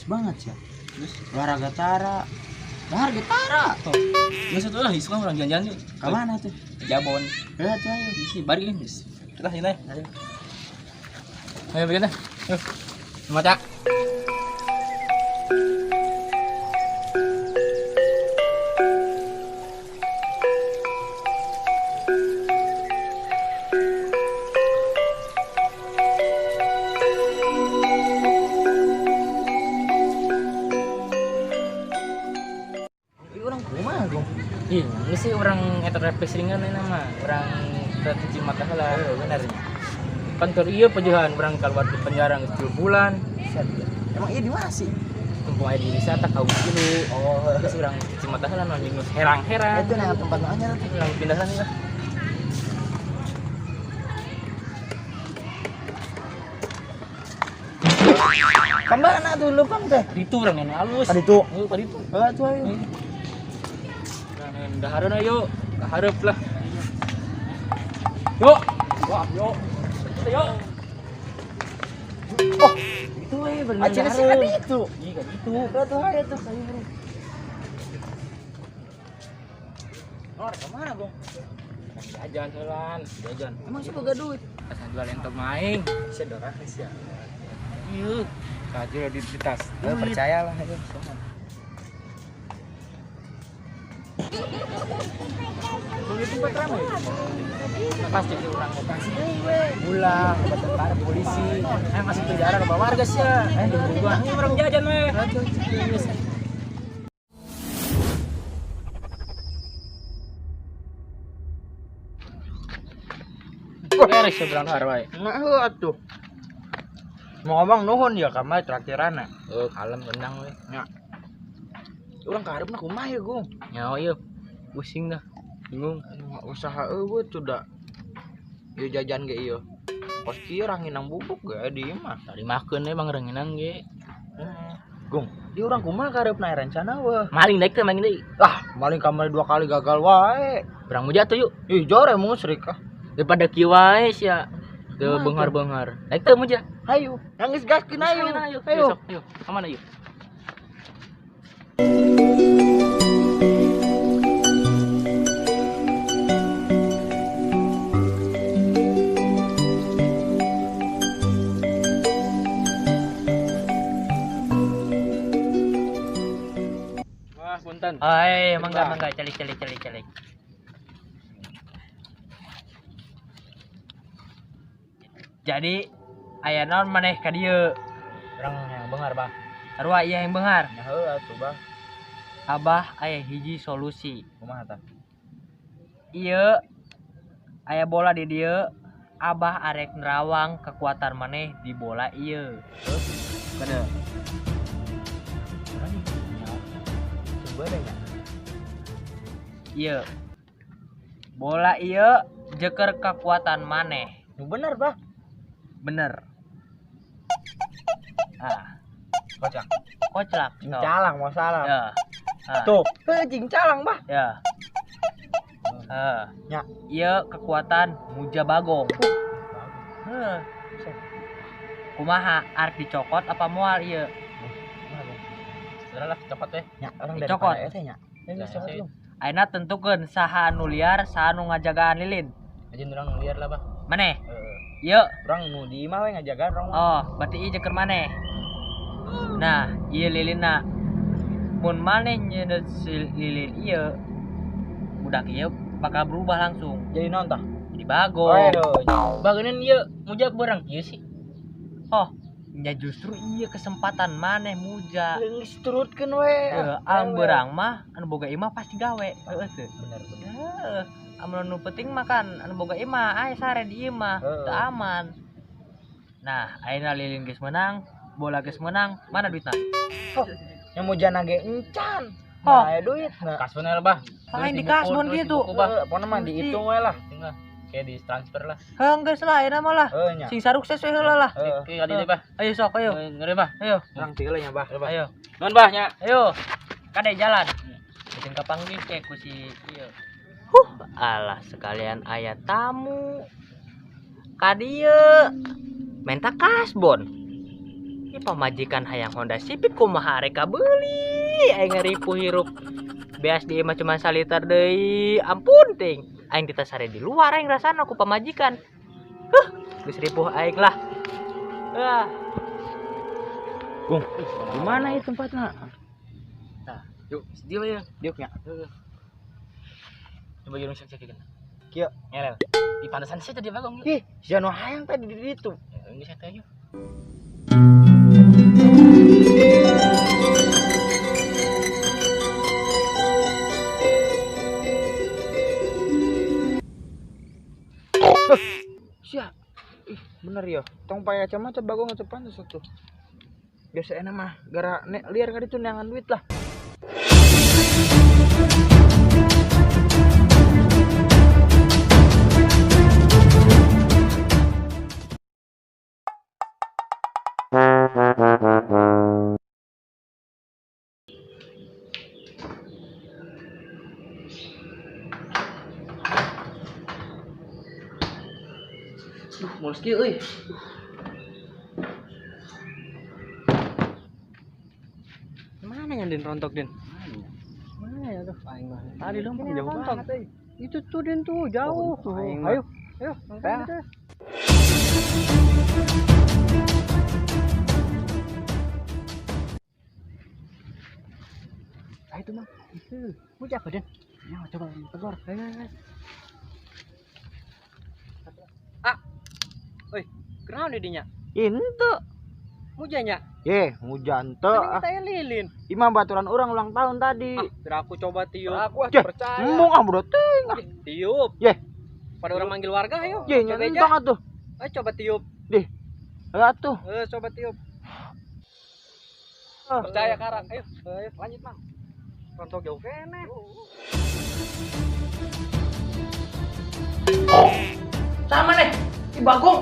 Banget ya. Terus olahraga tara. Dahar ge tara. Oh. Geus atuh lah, isuk urang jalan-jalan yuk. Ka mana tuh? Jabon. Heuh atuh ayo. Isi bari geus. Kita sini. Ayo. Ayo bikin dah. Yuk. Maca. Ih, urang kumaha, Gong? Ih, ini sih orang eta refreshing-an ini mah. Urang teu cuci mata heula. Heuh, bener nya. Kan keur ieu pejuhan urang keluar di penjara geus 3 bulan. Set. Emang ieu di mana sih? Tumpung aya di wisata ka Ujulu. Oh, Terus urang cuci mata heula nu anjing geus herang-herang. itu nah tempat nu anyar tuh. Urang pindah lah nih lah. Kemana tuh leumpang teh? Itu urang yang halus. Tadi tuh. Heuh, tadi tuh. Heuh atuh ayo. Urang yang dahareun ayo. Kahareup lah. Yuk. Wah, yuk. Yuk. Oh, itu we bener. Aceh sih kan itu. Iya kan itu. Heuh atuh ayo tuh. Ayo bro. Oh, kemana, Gong? Jajan heulan, jajan. Emang sih boga duit? Asa jual entong maing. Sia dorang sia. Iya. Kajul di tas. Gue percayalah ayo semua. Itu tempat ramai. Pasti sih urang Kasih deui we. Ulah, ke tentara polisi. Masuk penjara ke warga sih ya. Gua ini orang jajan we. Beres ya berang har wae. Nah, heuh atuh. Mau ngomong nuhun ya kamari traktiranna. Oh, kalem tenang we. Nya. Urang kaharepna kumaha ya, Gong? Nyawa ieu. Pusing dah. Bingung. Usaha eueuh tuh da. Ieu jajan ge ieu. Kos kieu ranginang bubuk ge di imah. Tadi makeun we bang ranginang ge. Gong, di urang kumaha kaharepna rencana weh. Maling daek teh maling deui. Lah, maling kamari 2 kali gagal wae. Urang mau jatuh yuk. Ih, jore musrik ah. Daripada kieu wae sia. Teu Kumaha benghar-benghar. Daek teu muja. Hayu, nangis gaskeun hayu. Ayo, Hayu. Ayo, ayo. Ka mana yuk? Wah, punten. Hai, mangga mangga calik calik calik calik. Jadi aya naon maneh ka dieu? Urang yang benghar, Bah. Sarua ieu yang benghar. Nya heuh atuh, Bah. Abah aya hiji solusi. Kumaha tah? Ieu aya bola di dieu, Abah arek nerawang kekuatan maneh di bola ieu. Kada. Coba deh nya. Ieu. Bola ieu jeker kekuatan maneh. Nu bener, Bah. Bener. Ah, Kocak. koclak. Cingcalang masalah. Ya. Ah. Tuh, heuh cingcalang, Bah. Ya. Heeh. Nya. Ieu kekuatan Muja Bagong. Heuh. Kumaha arek dicokot apa moal ieu? Sudah lah, copot teh. Nya, orang Dicokot. daripada eta nya. Ya geus cokot lu. Ayeuna tentukeun saha anu liar, saha anu ngajagaan lilin. Aja urang nu liar lah, Bah. Maneh? Heeh. Ieu. Urang nu di imah we ngajagaan urang mah. Oh, berarti ieu jeker maneh. Nah, ieu lilinna. Mun maneh nyeundeut si lilin ieu, budak ieu bakal berubah langsung. Jadi naon tah? Jadi bagong. Waduh. Bageunan ieu muja barang ieu sih. Oh, nya justru ieu kesempatan maneh muja. Geus turutkeun we. Heuh, am beurang mah anu boga imah pasti gawe. Heueuh teu. Bener bener. Heuh, amun anu penting mah kan anu boga imah aya sare di imah, Heeh. teu aman. Nah, ayeuna lilin geus meunang, bola geus meunang, mana duitna? Oh, yang mujana ge encan. Oh. Mana aya duit na. Kasbon lah, Bah. Lain di kasbon gitu. Bah. Heuh, pokona mah dihitung we lah. Lah. Kayak di transfer lah. Heuh, geus lah ayeuna mah lah. Heuh nya. Sing sarukses we heula lah. Heeh. Oke, kali deh, Bah. Ayo sok ayo. Ngeri, Bah. Ayo. Urang tieu nya, Bah. Ayo. Nuhun, Bah, nya. Ayo. Kade jalan. Penting kapanggih ke ku si ieu. Alah sekalian aya tamu. Ka dieu. Menta kasbon. Ih, pamajikan hayang Honda Civic kumaha arek kabeuli. Aing ngaripuh hirup. Beas di imah cuma saliter deui. Ampun ting. Aing ditasare di luar aing rasana ku pamajikan. Huh, geus ripuh aing lah. Ah. Gung, di mana itu tempatnya? Tah, yuk, dia ya. Diuk nya. Coba jurung cek cek. Kieu. Ngelel. Di pantesan sih tadi Bagong. Ih, si anu hayang tadi di ditu. Ya, geus eta yuk. Sia. Ih, bener ya. Tong pakai kacamata Bagong teu pantes atuh. Biasa enak mah gara nek liar ka ditu neangan duit lah. Duh, mules kieu euy. Mana yang Din rontok Din? Mana ya tuh? Aing mah. Tadi lompat Jauh jauh banget euy. Itu tuh Din tuh jauh. Oh, aing mah. Ayo, ayo. Ya. Ah, itu mah. Itu. Mau apa Din? Ya, coba tegur. Ayo, ayo, ayo. Ah. Oi, kenaon di dinya? Itu. Mujanya. Ye, hujan teu. Tadi Ah. kita lilin. Imah baturan orang ulang tahun tadi. Ah, biar aku coba tiup. Aku ah Ceh, percaya. Embung ah bodoh teuing ah. Ih, tiup. Ye. Pada orang manggil warga ayo. Ye, Coba aja. nyentong atuh. Ayo coba tiup. Dih. Atuh. Eh, coba tiup. Ah. Percaya karang. Ayo, ayo lanjut, Mang. Rontok jauh kene. Sama nih. Ih, Bagong.